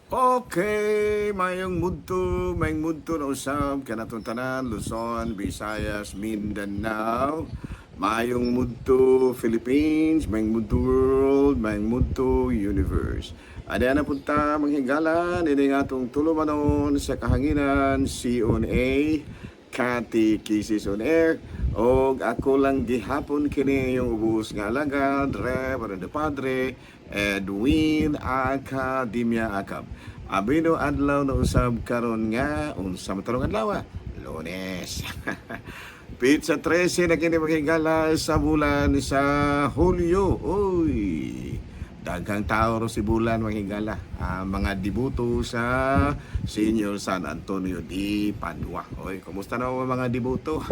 Okay, mayong mudto na usab kanatong tanan, Luzon, Visayas, Mindanao. Mayong mudto Philippines, mayong mudto world, mayong mudto universe. Adya na punta manghigala ini nga atong tulumanon sa kahanginan, CONA, Katekisis on Air. Og ako lang gihapon kini yung ubos nga alagad, Reverend Padre Edwin Academia Acab. Abino adlaw na usab karon nga unsa man tarong adlaw? Lunes. Petsa 13 na kini, maghigala, sa bulan sa Hulyo. Uy. Daghang tao ro si bulan, manghigala. Mga deboto sa Senior San Antonio di Padua. Oy, kumusta na mga deboto?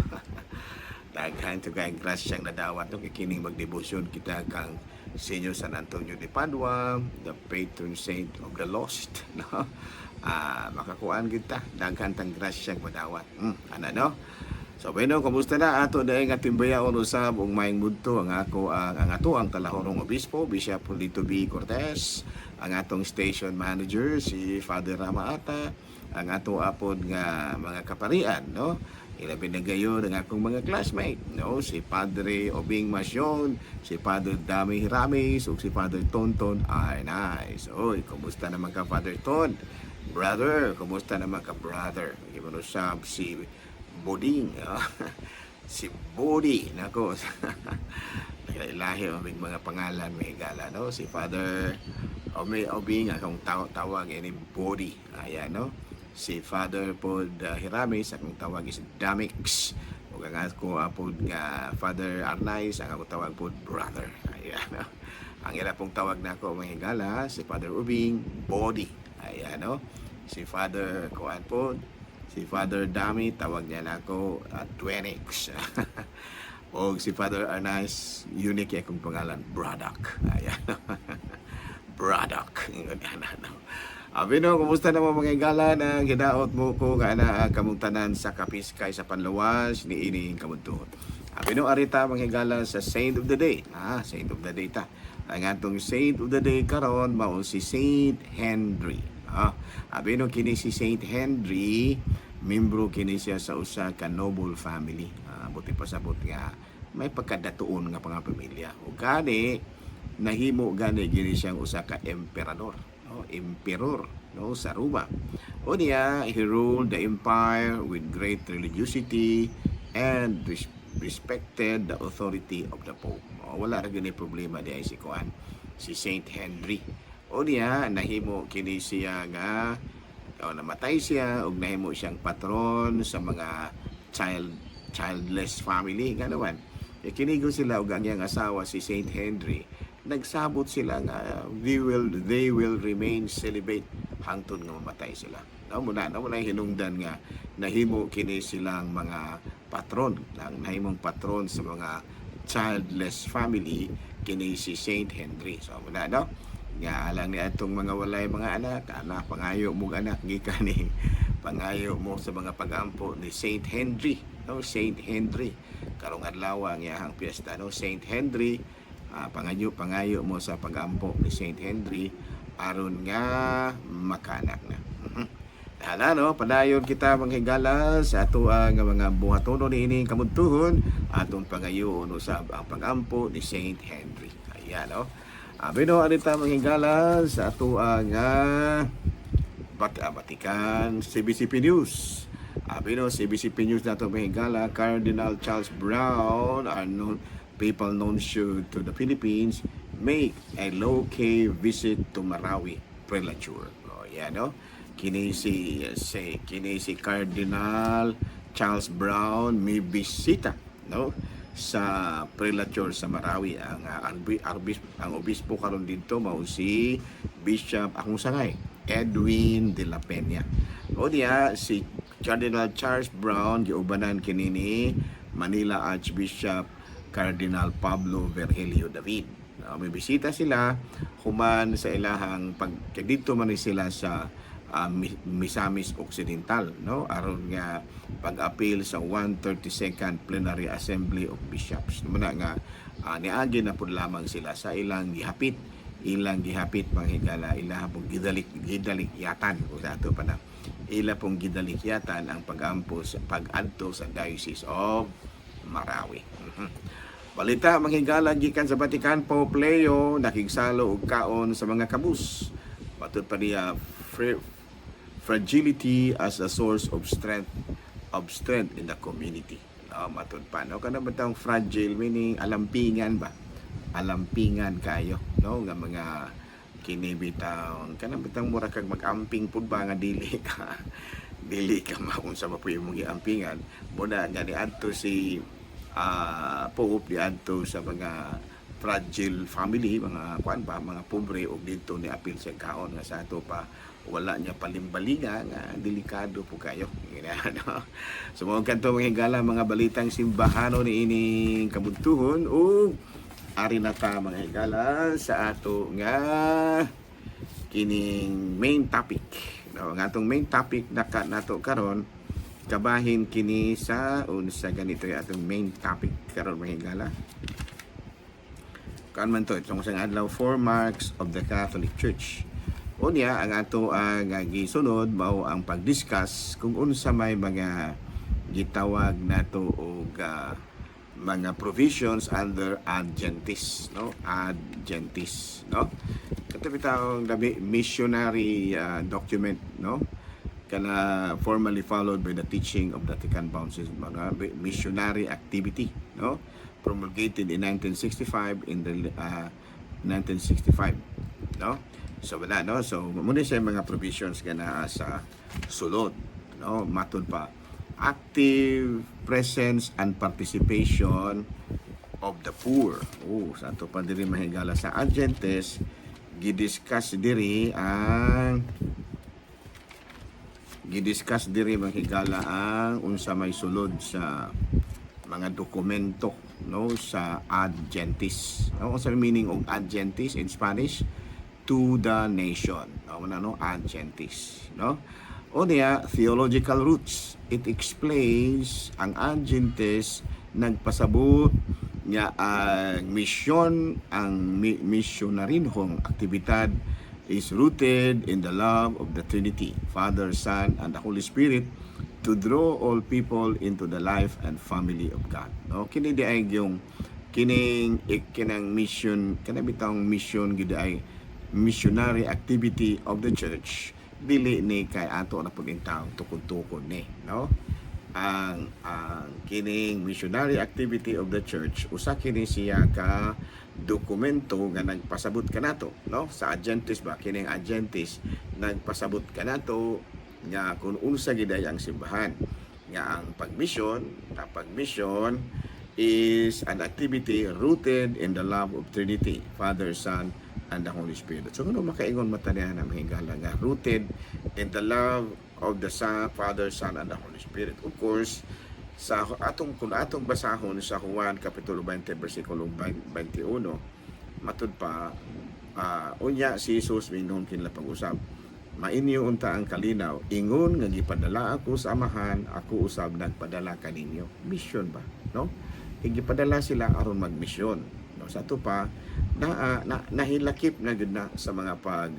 Daghan to kay grasyang nadawat no kay kining magdebosyon kita kang Senior San Antonio de Padua, the patron saint of the lost, no? Makakuan kita, daghan tang grasyang madawat. Ana no? So bueno, kumusta na ato dahil nga timbayaon usab ug maayong mudto ang ako ang ato ang kalahorong obispo, Bishop Polito B. Cortez, ang atong station manager si Father Rama Ata, ang ato apod nga mga kaparian, no? Ilabi na gayon ang akong mga classmate, no? Si Padre Obing Masyon, si Father Dami Hiramis, ug si Father Tonton Arnaiz. Oy, kumusta naman ka, Father Ton? Brother, kumusta naman ka, brother? Iba usab si Boding, ah. Si Bodi, nako. Ilahi ang mga pangalan may gala, no? Si Father Omi Obing, akong tawag ini Bodi. Ayan, no? Si Father pod Hiramis, akong tawag is Damix. Ug ang ako apod nga Father Arnaiz, ang akong tawag pod brother. Ayan, no? Ang ila pong tawag na ako mga higala, si Father Ubing, Body. Ayan, no? Si Father Kuan po, si Father Dami, tawag niya na ako Twenix. O si Father Arnaiz, unique akong pangalan, Braddock. Ayan. Braddock. Ingon ana, no? Abi no, kumusta naman mga higala na gidaot mo ko nga ana kamong tanan sa Kapiskay sa Panlawas ni ining kamuntuhon. Abi no, arita mga higala sa Saint of the Day. Saint of the Day ta. Ang atong Saint of the Day karon mao si Saint Henry. Abi no, kini si Saint Henry, membro kini siya sa usa ka noble family. Buti pasabot nga may pagkadatuon nga mga pamilya. Ug kani nahimo gani gini siyang usa ka emperador, no? Emperor, no, sa Roma. O niya, he ruled the empire with great religiosity and respected the authority of the Pope. O, wala ra gini problema di ay si kuan, si Saint Henry. O niya, nahimo kini siya nga o, namatay siya ug nahimo siyang patron sa mga childless family nga naman. E kinigo sila ug ang iyang asawa si Saint Henry, nagsabot sila nga they will remain celibate hangtod nga mamatay sila. No muna no muna hinungdan nga nahimo kini silang mga patron, ang nahimong patron sa mga childless family kini si Saint Henry. So muna no nga alang ni atong mga walay mga anak, anak, pangayo mo anak gikan ni pangayo mo sa mga pagampo ni Saint Henry, no? Saint Henry, karong adlaw ang iyahang piyesta, no? Saint Henry, pangayo pangayo mo sa pagampo ni Saint Henry aron nga makanak na. Hala no, padayon kita manghigala sa ato ang mga buhatono niining kamudtuhon, atong pangayoon usab ang pagampo ni Saint Henry. Ayan no. Abi no, anita manghigala sa ato ang Vatican CBCP News. Abi no, CBCP News nato manghigala, Cardinal Charles Brown, our papal nuncio to the Philippines, make a low-key visit to Marawi Prelature. Oh, yan no. Kini si Cardinal Charles Brown may bisita no sa prelature sa Marawi. Ang ang obispo karon didto mao si Bishop akong sangay Edwin de la Peña. O diya si Cardinal Charles Brown giubanan kini ni Manila Archbishop Cardinal Pablo Virgilio David. May bisita sila human sa ilahang pag kay didto man ni sila sa Misamis Occidental no aron nga pag-apil sa 132nd Plenary Assembly of Bishops. Muna nga niagi na pud lamang sila sa ilang gihapit Ilang gihapit, mga higala, ila pong gidalikyatan o sa ato pa na ila pong gidalikyatan ang pag-ampo sa pag-adto sa Diocese of Marawi. Balita, mga higala, gikan sa Vatican, Pope Leo nakigsalo og kaon sa mga kabus. Matud pa niya, fragility as a source of strength in the community. No, matud pa, no, kana bitang fragile, meaning alampingan ba? Alampingan kayo, no, nga mga kini bitaw kana bitang mura kag mag-amping pud ba nga dili ka maunsa pa po imong giampingan mo na nga niadto si Pope niadto sa mga fragile family, mga kuan ba, mga pobre, og didto ni apil sa kaon nga sa ato pa wala niya palimbalinga nga delikado po kayo. No? So mga kanto, mga higala, mga balitang simbahano ni ining kabuntuhon, ug ari na ta, mga higala, sa ato nga kining main topic. No, ang atong main topic naka nato karon, kabahin kini sa unsa ganito yung atong main topic karon, mga higala. Kuan man to itong sa adlaw, four marks of the Catholic Church. Unya ang ato ang gisunod mao ang pag-discuss kung unsa may mga gitawag nato og mga provisions under Ad Gentes, no? Ad Gentes, no? Kato bitawng the missionary document, no? Kana formally followed by the teaching of the Vatican Council, mga missionary activity, no? Promulgated in 1965, in the 1965, no? So wala, no? So muna siya mga provisions nga naa sa sulod, no? Matud pa, active presence and participation of the poor. Oh, sa ato pa diri, mahigala, sa Ad Gentes, gidiscuss diri, mahigala, ang unsa may sulod sa mga dokumento, no, sa Ad Gentes. No, unsa may meaning og Ad Gentes in Spanish? To the nation. No, mao na, no, Ad Gentes, no? Unya, theological roots. It explains ang Ad Gentes nagpasabot nga ang misyon, ang misyonarinhong aktibidad is rooted in the love of the Trinity, Father, Son, and the Holy Spirit, to draw all people into the life and family of God. No, kini di ay yung kining kinang mission, kana bitawng mission gid ay missionary activity of the church, dili ni kay ato na pud intawong tukod-tukod ni, no? Ang kining missionary activity of the church, usa kini siya ka dokumento nga nagpasabot kanato, no, sa Ad Gentes ba. Kining Ad Gentes nagpasabot kanato nga kung unsa gid ay ang simbahan, nga ang pagmisyon is an activity rooted in the love of Trinity, Father, Son, and the Holy Spirit. So kung makaingon mata niya na, mahigala, nga rooted in the love of the Son, Father, Son, and the Holy Spirit. Of course, sa atong kung atong basahon sa Juan Kapitulo 20 versikulo 21, matud pa, unya si Jesus mingon kinila pag-usab, "Mainyo unta ang kalinaw ingon nga gipadala ako sa Amahan, ako usab nagpadala kaninyo." Mission ba, no? Gipadala sila aron magmisyon, no? Sa ato pa na nahilakip na gud na sa mga pag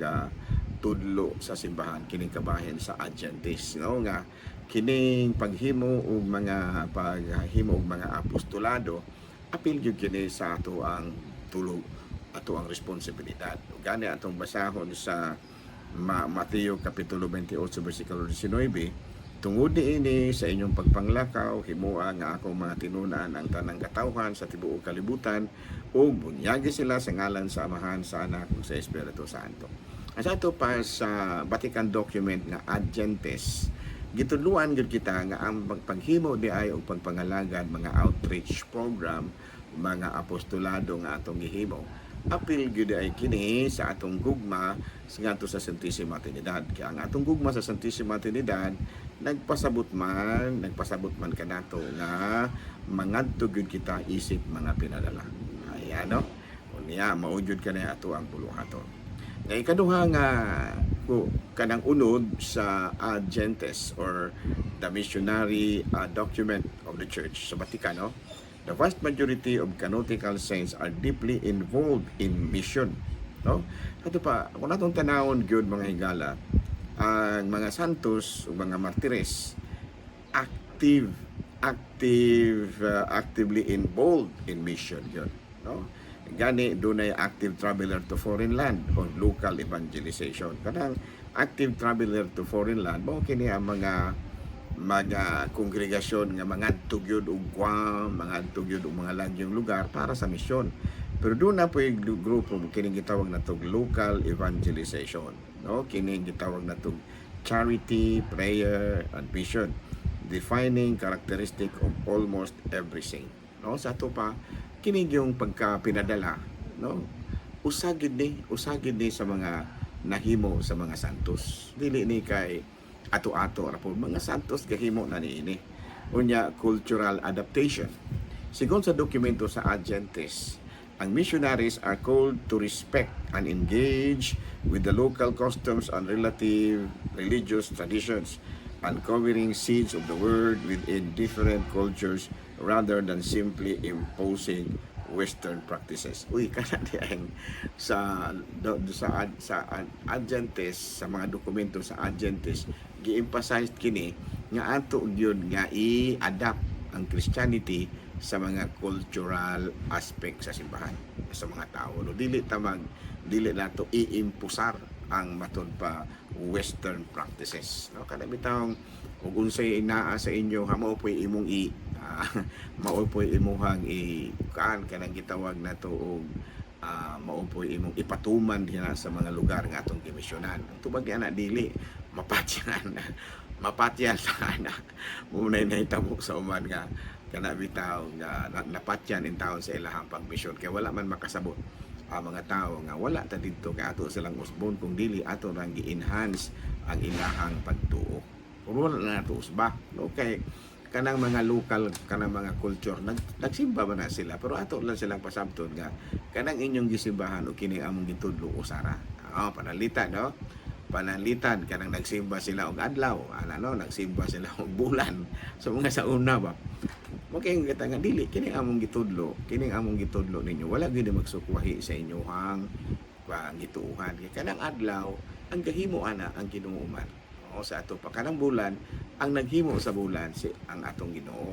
tudlo sa simbahan kining kabahin sa Ad Gentes, no, nga kining paghimo og mga apostolado, apil gyud kini sa ato ang tulog, ato ang responsibilidad. Ug gani atong basahon sa Mateo Kapitulo 28 versikulo 19, "Tungod niini, sa inyong pagpanglakaw, himoa nga akong mga tinun-an ang tanang katawhan sa tibuok kalibutan ug bunyagi sila sa ngalan sa Amahan, sa Anak ug sa Espiritu Santo." Ang sa ato pa sa Vatican document nga Ad Gentes, gitudluan gyud kita nga ang paghimo di ay og pagpangalagad, mga outreach program, mga apostolado nga atong gihimo, apil gyud ay kini sa atong gugma sa ngadto sa Santissima Trinidad. Kaya ang atong gugma sa Santissima Trinidad nagpasabot man kanato nga mangadto gyud kita isip mga pinadala. Ayan, no? Unya mao gyud kani ato ang buluhaton. Nga ikaduha nga kanang unod sa Ad Gentes or the missionary document of the church sa Vaticano, the vast majority of canonical saints are deeply involved in mission. No? Ato pa, kung atong tanawon gyud, mga higala, ang mga santos ug mga martires, active active actively involved in mission yun, no? Gani dunay active traveler to foreign land o local evangelization. Kanang active traveler to foreign land mao kini ang mga kongregasyon nga mangadto gyud og Guam, mangadto gyud og mga lagyong lugar para sa misyon. Pero duna poy grupo kining gitawag natog local evangelization, no? Kining gitawag natog charity, prayer and mission, defining characteristic of almost every saint, no? Sa ato pa, kini yung pagka pinadala, no? Usa gyud ni sa mga nahimo sa mga santos. Dili ni kay ato-ato ra po, mga santos gahimo na niini. Unya, cultural adaptation. Sigon sa dokumento sa Ad Gentes, ang missionaries are called to respect and engage with the local customs and relative religious traditions, uncovering seeds of the word within different cultures rather than simply imposing Western practices. Uy, kana di ang sa do, do- sa ad, sa ad, Ad Gentes, sa mga dokumento sa Ad Gentes, gi-emphasize kini nga ato gyud nga i-adapt ang Christianity sa mga cultural aspect sa simbahan, sa mga tao, no? Dili nato iimpusar ang matud pa Western practices, no? Kana bitawng ug unsay naa sa inyo ha, mao po'y imuhang i kaan, kanang gitawag nato og mao po'y imong ipatuman diha sa mga lugar nga atong gimisyonan. Ang tubag ana, dili mapatyan, mapatyan sa ana. Mao nay nahitabo sa uman nga kana bitaw nga napatyan in taon sa ilahang pagmisyon kay wala man makasabot ang mga tao nga wala ta didto kay ato silang usbon kung dili ato rang gi-enhance ang ilahang pagtuo. Kung wala na nato usba, no? Kay kanang mga local, kanang mga culture, nagsimba ba na sila, pero ato lang silang pasabton nga kanang inyong gisimbahan o kini among gitudlo usara. Ah, panalitan, no? Panalitan kanang nagsimba sila og adlaw ana, no? Nagsimba sila og bulan so mga sa una ba mo kay kita nga dili kini among gitudlo, kining among gitudlo ninyo wala gyud magsukwahi sa inyohang gituohan, kay kanang adlaw ang gahimo ana ang Ginoo man. O sa ato pa, kanang bulan, ang naghimo sa bulan si ang atong Ginoo,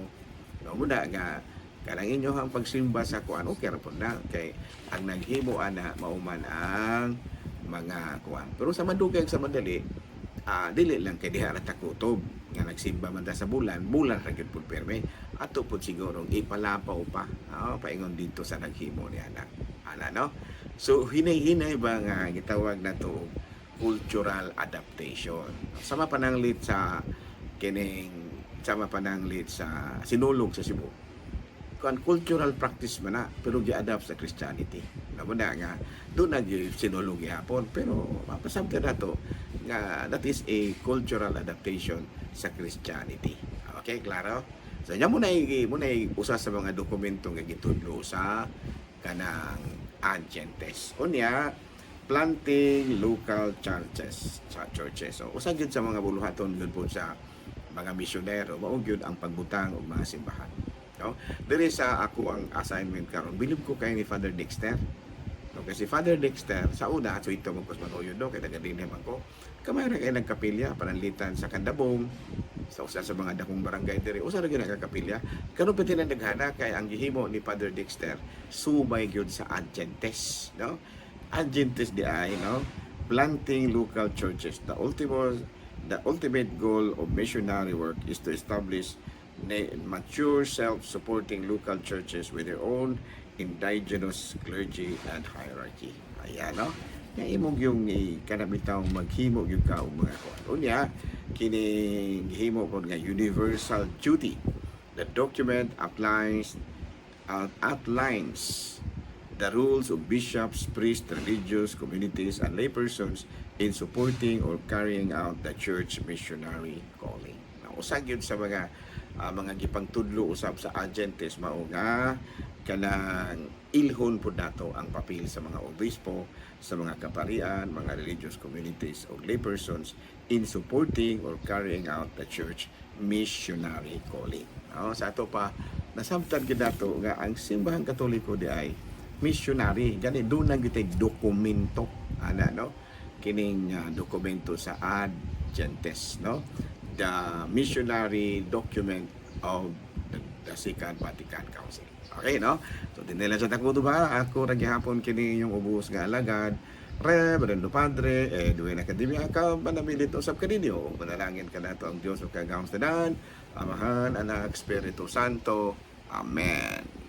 no? Muna nga kanang inyohang pagsimba sa kuan, okay ra pud na kay ang naghimo ana mao man ang mga kuan. Pero sa madugay, sa madali, dili lang kay diha ra ta kutob nga nagsimba man ta sa bulan, bulan ra gyud pud perme. Ato pud siguro ipalapaw pa, paingon dito sa naghimo ni ana ana, no? So hinay-hinay ba nga gitawag nato cultural adaptation. Sama pananglit sa kining, sama pananglit sa Sinulog sa Cebu, kuan, cultural practice man na pero gi-adapt sa Christianity. Namo na nga doon nag Sinulog gihapon, pero mapasabtan nato nga that is a cultural adaptation sa Christianity. Okay, klaro? So nya mo na usa sa mga dokumento nga gitudlo sa kanang Ad Gentes. Unya, planting local churches sa churches. So usa gyud sa mga buluhaton gyud po sa mga misyonero mao gyud ang pagbutang og mga simbahan. No? Diri sa ako ang assignment karon, bilib ko kay ni Father Dexter. No, kasi Father Dexter, sa una, so ito mo Kusmanoyo, do, kay taga dinhi man ko. Kamay ra kay nagkapilya, pananglitan sa Kandabong, sa usa sa mga dakong barangay diri, usa ra gyud nagkakapilya. Karon pa tinadaghana kay ang gihimo ni Father Dexter, subay gyud sa Ad Gentes, no? Ad Gentes di ay, no? Planting local churches. The ultimate goal of missionary work is to establish mature, self-supporting local churches with their own indigenous clergy and hierarchy. Ayan, no? Nga imong yung kanabitaw maghimo yung ka og mga kuan. Unya, kini gihimo pod nga universal duty. The document applies outlines the rules of bishops, priests, religious communities, and laypersons in supporting or carrying out the church missionary calling. Now, usa gyud sa mga gipangtudlo usab sa Ad Gentes mao nga kanang ilhon pud nato ang papel sa mga obispo, sa mga kaparian, mga religious communities o laypersons in supporting or carrying out the church missionary calling. No, sa ato pa, nasabtan gyud nato nga ang Simbahang Katoliko di ay Missionary. Gani duna gyud tay dokumento ana, no? Kining dokumento sa Ad Gentes, no? The missionary document of the Second Vatican Council. Okay, no? So, dinhi lang sa takudo ba? Ako ra gihapon kini inyong ubos nga alagad, Reverendo Padre Edwin Academia, ka manamilit usab kaninyo. Manalangin kanato ang Diyos ug kagahom tanan, Amahan, Anak, Espiritu Santo. Amen.